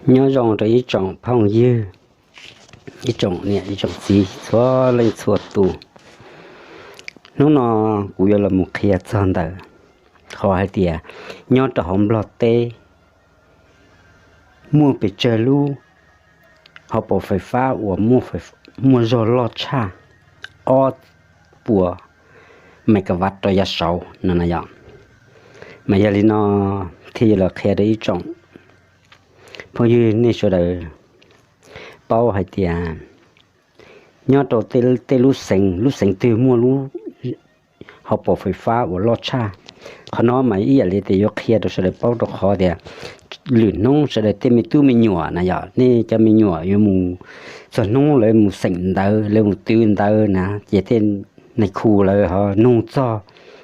Nyob zoo rau ib tsoom phooj ywg, ib tsoom niam ib tsoom txiv txhua leej txhua tus. Hnub no kuv yuav los mus qhia txog ntawm qhov hais tias nyob rau hauv Nplog teb muaj pes tsawg lub hauv paus fais fab uas muaj zog loj tshaj ob puas megawatt rau yav saud no na yom. Mas yog li no thiaj yuav los qhia rau ib tsoom phooj ywg nej sawv daws paub hais tias nyob rau tej lub xeev, lub xeev twg muaj lub hauv paus fais fab uas loj tshaj. Qhov no mas ib yam li tias yuav qhia rau sawv daws paub rau qhov tias lwm hnub sawv daws tej me tub me nyuam na yom, nej cov me nyuam yuav mus, txog hnub lawv mus xeem ntawv, lawv mus twv ntawv na, ces tej neeg khu lawv ho nug txog,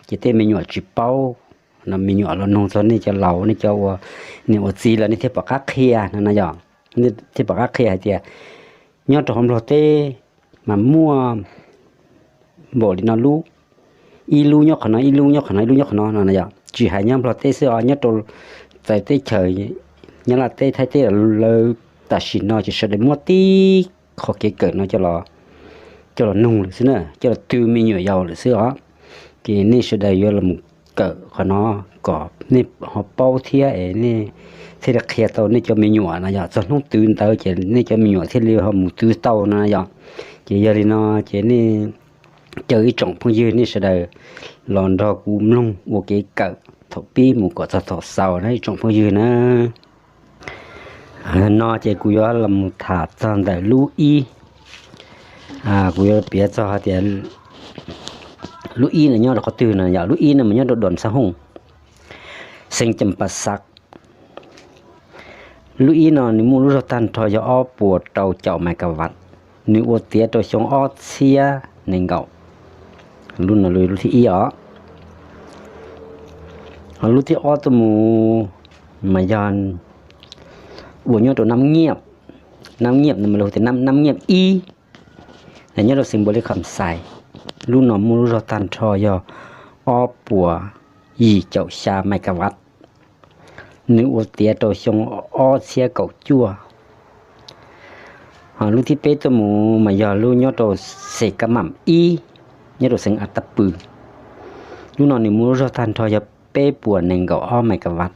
ces tej me nyuam tsis paub, me nyuam los nug txog nej cov laus, nej cov ua niam ua txiv lawm nej thiaj pom qab qhia no na yom. Nej thiaj pom qab qhia hais tias nyob rau hauv Nplog teb mas muaj npaum li no lub, ib lub nyob qhov no, ib lub nyob qhov no, ib lub nyob qhov no no na yom. Tsis hais nyob Nplog teb xwb os, nyob rau txawv teb chaws Nyab Laj teb, Thaib teb lawv tam sim no ces sawv daws muab tib qho kev kawm no coj los nug lawm xwb na, coj los twv me nyuam yaus lawm xwb os. Ces nej sawv daws yuav los kawm qhov no kom nej ho paub thiab es nej thiaj li qhia tau nej cov me nyuam na yom, txog hnub twv ntawv ces nej cov me nyuam thiaj li ho mus twv tau no yom. Ces yog li no ces nej caw ib tsoom phooj ywg nej sawv daws los nrog kuv mloog ua kev kawm thaum pib mus kom txog thaum xaus na ib tsoom phooj ywg na. No ces kuv yuav los mus tham txog ntawm lub ib, kuv yuav piav txog hais tias lub ib no nyob rau qhov twg no yom. Lub ib no mas nyob rau Doos Xab Hooj, xeev Cees Pas Xav. Lub ib no nws muaj lub zog tag nrho yog ob puas rau caum megawatt, nws ua tiav rau xyoo ob txhiab nees nkaum. Lub no lub thib ib os. Ho lub thib ob tuaj mus mas yog uas nyob rau Nab Nyiaj, Nab Nyiaj no mas lawv hu tias Nab Nyiaj ib, nyob rau xeev Npaus Lis Kham Xais. Lub no muaj lub zog tag nrho yog ob puas yim caum xya megawatt, nws ua tiav rau xyoo ob txhiab kaum cuaj. Ho lub thib peb tuaj mus mas yog lub nyob rau Xes Kab Mam ib, nyob rau xeev As Tab Pw. Lub no nws muaj lub zog tag nrho yog peb puas nees nkaum ob megawatt.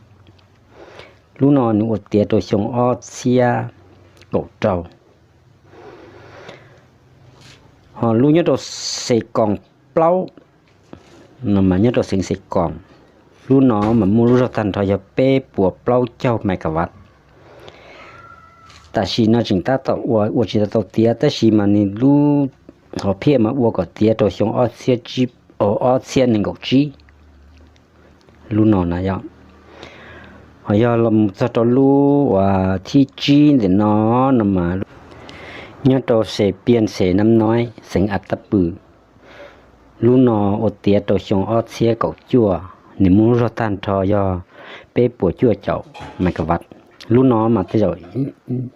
Lub no nws ua tiav rau xyoo ob txhiab kaum rau. Ho lub nyob rau Xes Koos plaub, no mas nyob rau xeev Xes Koos. Lub no mas muaj lub zog tag nrho yog peb puas plaub caug megawatt. Tam sim no tseem tab tom ua, ua tsis tau tau tiav, tab sis mas nws lub hom phiaj mas ua kom tiav rau xyoo ob txhiab, ob txhiab nees nkaum tsib. Lub no na yom. Ho yog los mus txog rau lub uas thib tsib ntawm no, no mas nyob rau Xes Piaj Xes Nab Noib xeev As Tab Pw. Lub no ua tiav rau xyoo ob txhiab kaum cuaj, nws muaj lub zog tag nrho yog peb puas cuaj caum megawatt. Lub no mas tej zaum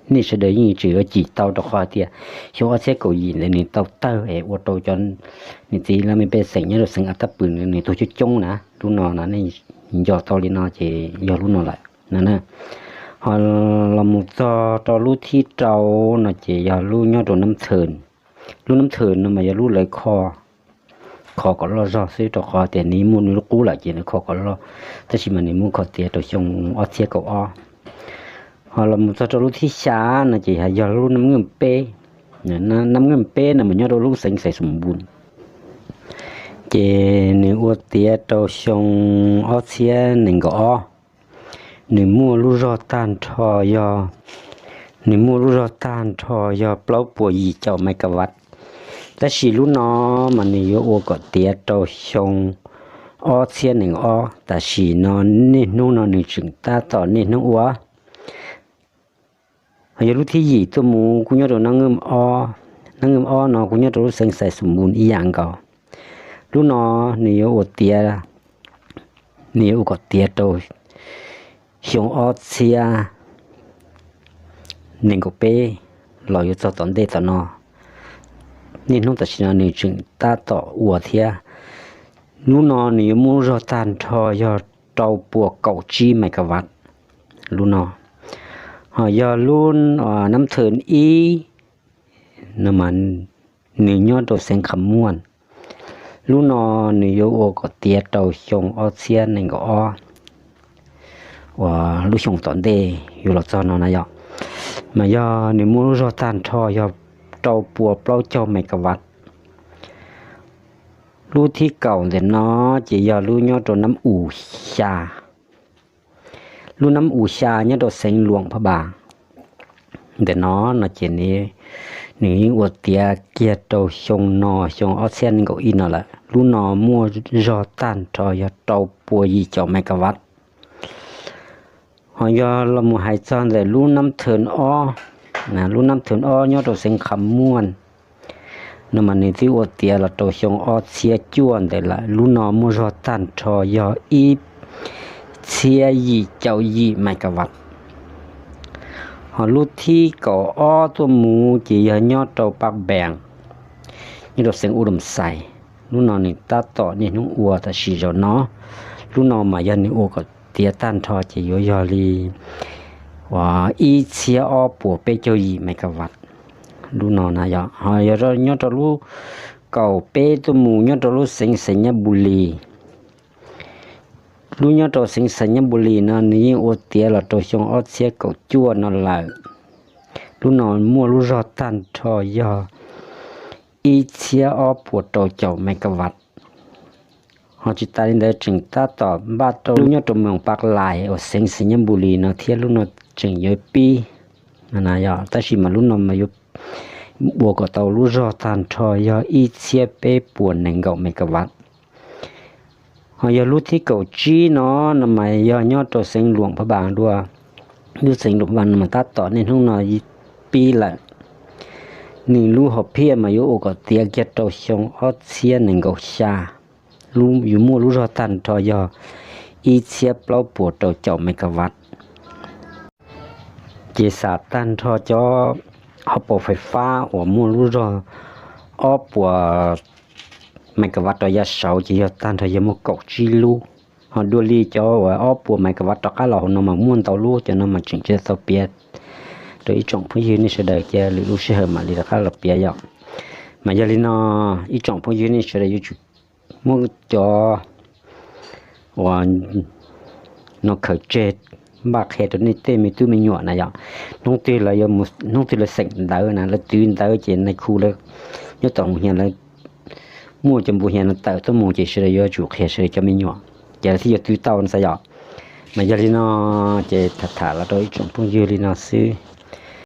nej sawv daws yeej tseem yuav cim tau rau qhov hais tias xyoo ob txhiab kaum yim ntawd nws tau tawg es ua rau cov niam txiv laj mej pej xeem nyob rau xeev As Tab Pw nws tuag coob coob na. Lub no no nej nco tau li no ces yog lub no lawm. Ho los mus txog rau lub thib rau no ces yog lub nyob rau Nab Thwm. Lub Nab Thwm no mas yog lub lawv kho, kho kom loj zog xwb rau qhov tias nws muaj nws lub qub lawm ces nws kho kom loj, tab sis mas nws muab kho tiav rau xyoo ob txhiab kaum ob. Ho los mus txog rau lub thib xya no ces yog lub Nab Nkeej peb. Nab Nkeej peb no mas nyob rau lub xeev Xais Xoom Npum, ces nws ua tiav rau xyoo ob txhiab nees nkaum ob. Nws muaj lub zog tag nrho yog, nws muaj lub zog tag nrho yog plaub puas yim caum megawatt, tab sis lub no mas nws yuav ua kom tiav rau xyoo ob txhiab nees ob, tam sim no niaj hnub no nws tseem tab tom niaj hnub ua. Ho yog lub thib yim tuaj mus kuj nyob rau Nab Nkeej ob, Nab Nkeej ob no kuj nyob rau lub xeev Xais Xoom Npum ib yam nkaus. Lub no nws yuav ua tiav, nws yuav ua kom tiav rau xyoo ob txhiab nees nkaum peb los yuav txog tom ntej tom no. Niaj hnub tam sim no nws tseem tab tom ua thiab. Lub no nws yuav muaj lub zog tag nrho yog rau puas kaum tsib megawatt lub no. Ho yog lub nab thwm ib no mas nws nyob rau xeev Kham Muaj. Lub no nws yuav ua kom tiav rau xyoo ob txhiab nees nkaum ob uas lub xyoo tom ntej yuav los txog no na yom. Mas yog nws muaj lub zog tag nrho yog rau pua plaub caug megawatt. Lub thib kaum ntawm no ces yog lub nyob rau nab u xya. Lub nab u xya nyob rau xeev Luam Pha Npas. Ntawm no no ces nws yeej ua tiav kiag rau xyoo no, xyoo ob txhiab nees nkaum ib no lawm. Lub no muaj zog tag nrho yog rau pua yim caum megawatt. Ho yog los mus hais txog ntawm lub nab thwm ob, lub nab thwm ob nyob rau xeev Kham Muaj no mas nws twb ua tiav los rau xyoo ob txhiab cuaj ntawd lawm. Lub no muaj zog tag nrho yog ib txhiab yim caum yim megawatt. Ho lub thib kaum ob tuaj mus ces yog nyob rau Paj Npees, nyob rau xeev U Doo Xais. Lub no nws tab tom niaj hnub ua tam sim zaum no. Lub no mas yog nws ua kom tiav tag nrho ces yuav yog li uas ib txhiab ob puas peb caug yim megawatt. Lub no na yog, ho yog nyob rau lub kaum peb tuaj mus nyob rau lub xeev Xais Nyab Npu Lis. Lub nyob rau xeev Xais Nyab Npu Lis no nws yeej ua tiav los rau xyoo ob txhiab kaum cuaj no lawm. Lub no muaj lub zog tag nrho yog ib txhiab ob puas rau caum megawatt. Ho tsis tas li ntawd tseem tab tom npaj rau lub nyob rau moos Paj Lais uas xeev Xais Nyab Npu Lis no thiab, lub no tseem yuav pib. Tab sis mas lub no mas yuav ua kom tau lub zog tag nrho yog ib txhiab peb puas nees nkaum megawatt. Ho yog lub thib kaum tsib no, no mas yog nyob rau xeev Luam Pha Npas dua. Lub xeev Luam Pha Npas no mas tab tom niaj hnub no pib lawm. Nws lub hom phiaj mas yuav ua kom tiav kiag rau xyoo ob txhiab nees nkaum xya. Yuav muaj lub zog tag nrho yog ib txhiab plaub puas rau caum megawatt. Ces xam tag nrho cov hauv paus fais fab uas muaj lub zog ob puas megawatt rau yav saud ces yog tag nrho yog muaj kaum tsib lub. Ho dua li cov uas ob puas megawatt rov qab los hauv no mas muaj ntau lub, cov no mas tseem tsis tau piav rau ib tsoom phooj ywg nej sawv daws, cia lwm lub sij hawm mam li rov qab los piav yom. Mas yog li no, ib tsoom phooj ywg nej sawv daws yuav tsum muab cov uas no khaws tseg npaj qhia rau nej tej me tub me nyuam na yom. Hnub twg lawv, hnub twg lawv xeem ntawv na, lawv twv ntawv ces nais khu lawv nyob tom hia lawv muaj cov npu hia no tawm tuaj mus ces sawv daws yuav tsum qhia sawv daws cov me nyuam, ces lawv thiaj yuav twv tau no xav yom. Mas yog li no, ces tham tham los rau ib tsoom phooj ywg li no xwb.